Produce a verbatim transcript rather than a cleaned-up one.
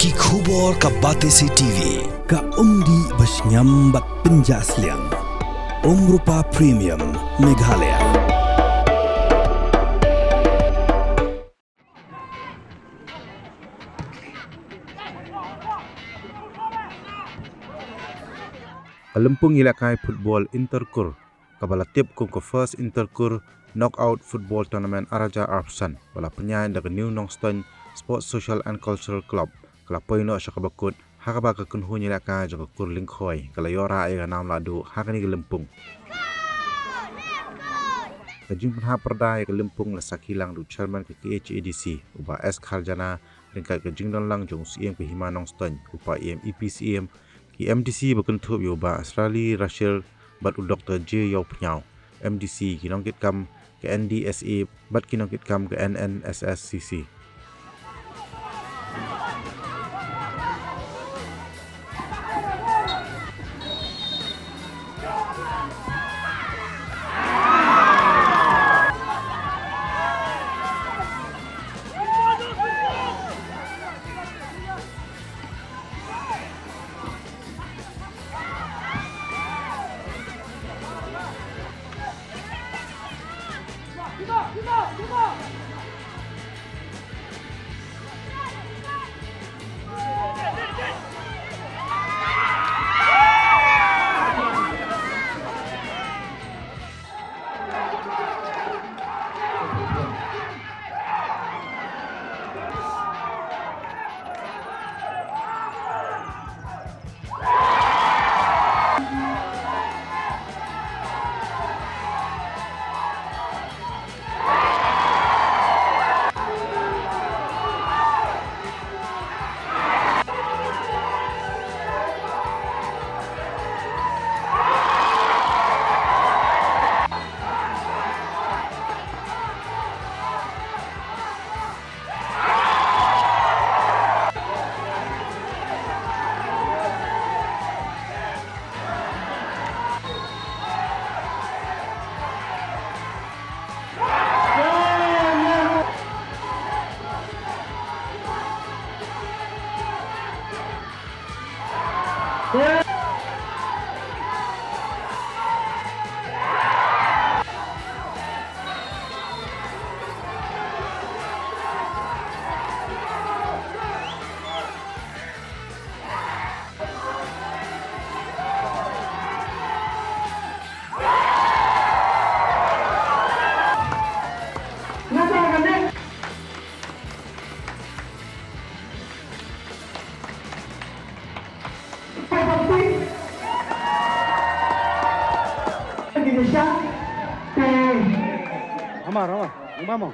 Ki khubor ka Batesi T V, ka umdih ba shngiam bad pynjah sliang. Umrupa Premium, Meghalaya. Ka lympung ïalehkai football Inter Kur, kaba la tip kum ka First Inter Kur Knockout Football Tournament ar hajar arphew san, ba la pynïaid da ka New Nongstoiñ Sports Social and Cultural Club, ka la poi noh sha kaba kut, ha kaba ka kynhun ïalehkai jong ka Kur Lyngkhoi ka la ïoh rah ïa ka nam lahduh ha kane ka lympung. Ka jingpynhap pyrda ïa ka lympung la sakhi lang da u Chairman ka K H A D C, u Bah S Kharjana, ryngkat ka jingdon lang jong u Syiem ka Hima Nongstoiñ, u Paiem E P Syiem, ki M D C ba kynthup ïa u Bah Srali Rachel bad u Doktor J Ïawphniaw, M D C, ki nongkitkam ka N D S A bad ki nongkitkam ka N N S S C C. Amar, amar, vamos.